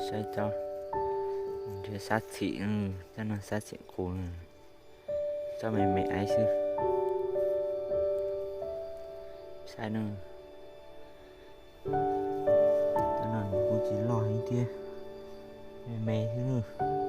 Cov, cov, nrhiav sab txhim, cov no sab txhim qus, cov me me aiv xwb. Saib no, cov no nws kuj tsis loj heev thiab, me me xwb nawb.